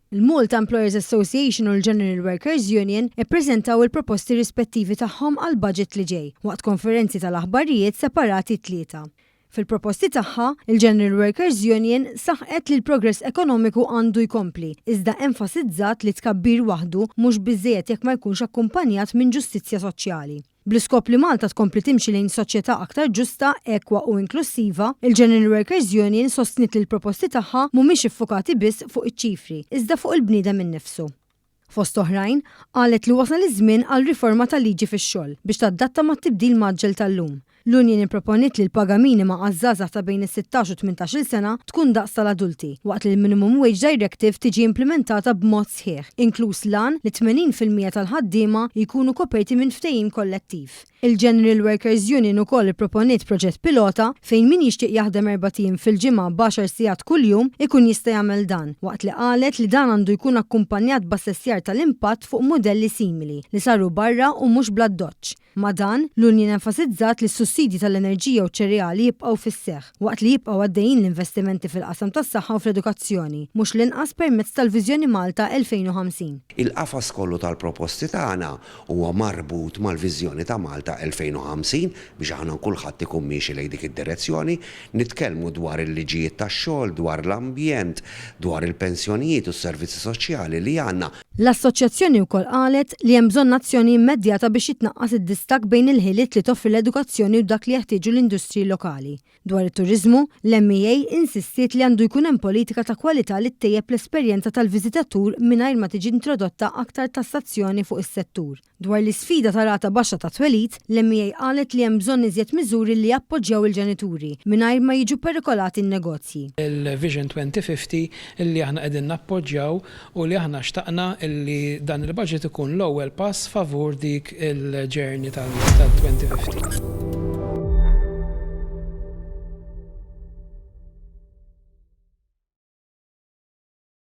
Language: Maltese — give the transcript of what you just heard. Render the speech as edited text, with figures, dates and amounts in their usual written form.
Il-Malta Employers Association u l-General Workers Union ippreżentaw il-proposti rispettivi tagħhom għall-budget li ġej, waqt konferenzi tal-aħbarijiet separati t-Tlieta. Fil-proposti tagħha, il-General Workers Union saħqet li l-progress ekonomiku għandu jkompli, iżda enfasizzat li tkabbir waħdu mhux biżżejjed jekk ma jkunx akkumpanjat minn ġustizzja soċjali. Bl-iskop li Malta tkompli timxi lejn soċjetà aktar ġusta, ekwa u inklussiva, il-General Workers Union sostniet li l-proposti tagħha mhumiex iffukati biss fuq iċ-ċifri, iżda fuq il-bniedem innifsu. Fost oħrajn, qalet li wasal iż-żmien għal riforma tal-liġi fix-xogħol biex tadatta mat-tibdil mgħaġġel tal-lum. L-union ipproponiet li l-paga minima għaż-żgħażagħ ta' bejn is-16 u 18-il sena tkun daqs tal-adulti, waqt li l-Minimum Wage Directive tiġi implimentata b'mod sħiħ, inkluż l-għan li 80% tal-ħaddiema jkunu koperti minn ftehim kollettiv. Il-General Workers Union ukoll ipproponiet proġett pilota fejn min jixtieq jaħdem erbat ijiem fil-ġimgħa b'għaxar sigħat kuljum ikun jista' jagħmel dan, waqt li qalet li dan għandu jkun akkumpanjat b'assessjar tal-impatt fuq mudelli simili li saru barra u mhux bl-addoċċ. Ma' dan, l-Union enfasizzat li s-sussidji tal-enerġija u ċ-ċereali jibqgħu fis-seħħ, waqt li jibqgħu għaddejjin l-investimenti fil-qasam tas-saħħa u fl-edukazzjoni, mhux l-inqas permezz tal-Viżjoni Malta 2050. Il-qafas kollu tal-proposti tagħna huwa marbut mal-Viżjoni ta' Malta 2050 biex aħna kulħadd ikun miexi lejn dik id-direzzjoni. Nitkellmu dwar il-liġijiet tax-xogħol, dwar l-ambjent, dwar il-pensjonijiet u s-servizzi soċjali li għandna. L-Assoċjazzjoni wkoll qalet li hemm bżonn azzjoni immedjata biex jitnaqqas id-distakk bejn il-ħiliet li toffri l-edukazzjoni u dak li jeħtieġu l-industriji lokali. Dwar it-turiżmu, l-MEA insistiet li għandu jkun hemm politika ta' kwalità li ttejjeb l-esperjenza tal-viżitatur mingħajr ma tiġi introdotta aktar tassazzjoni fuq is-settur. Dwar l-isfida ta' rata baxxa ta' twelid, l-MEA qalet li hemm bżonn iżjed miżuri li jappoġġjaw il-ġenituri, mingħajr ma jiġu perikolati n-negozji. Il-Vision 2050 illi aħna qegħdin nappoġġjaw u li aħna xtaqna illi dan il-budget ikun l-ewwel pass favur dik il-journey tal-2050.